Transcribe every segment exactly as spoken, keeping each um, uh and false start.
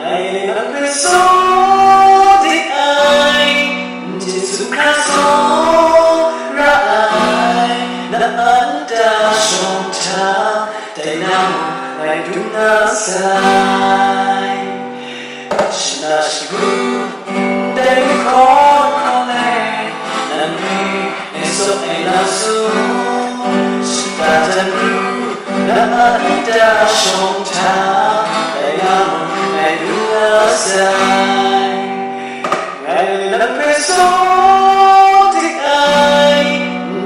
Ngai nang hpe saw dik ai, Jesu Hkra saw ra ai, na nta shawng hta, dai na mung ngai dum na sai. Shana shagu, dai hkawn hkawn ai, nang ni e saw e la su, shata jan ru, na nta shawng hta, dai na mung ngai dum na sai. Ngai nang hpe saw dik ai,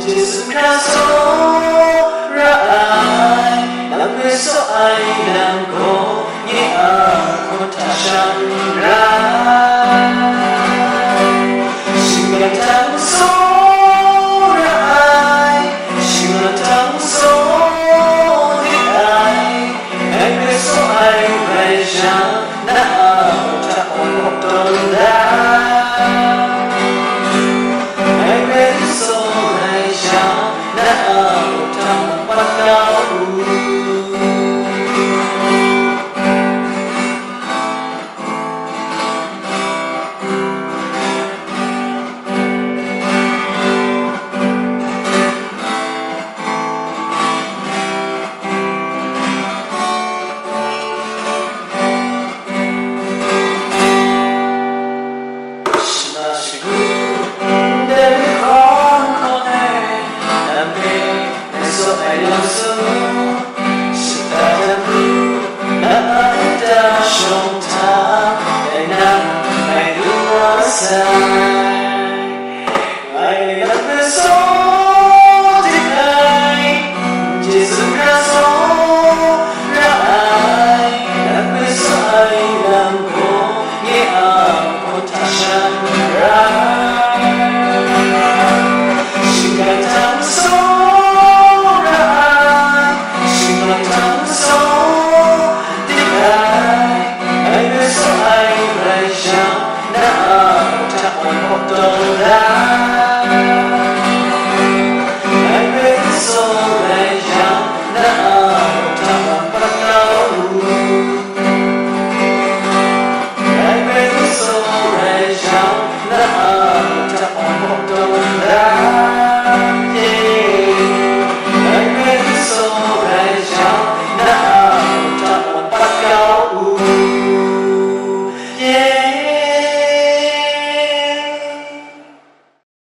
Jesu Hkra saw ra ai, nang hpe saw ai nang gaw nye a hkawt hta sha n rai. Shinggan htang saw ra ai, shinggan htang saw dik ai, ngai hpe saw ai rai sha, na a hkawt hta awng hkawt tawn da.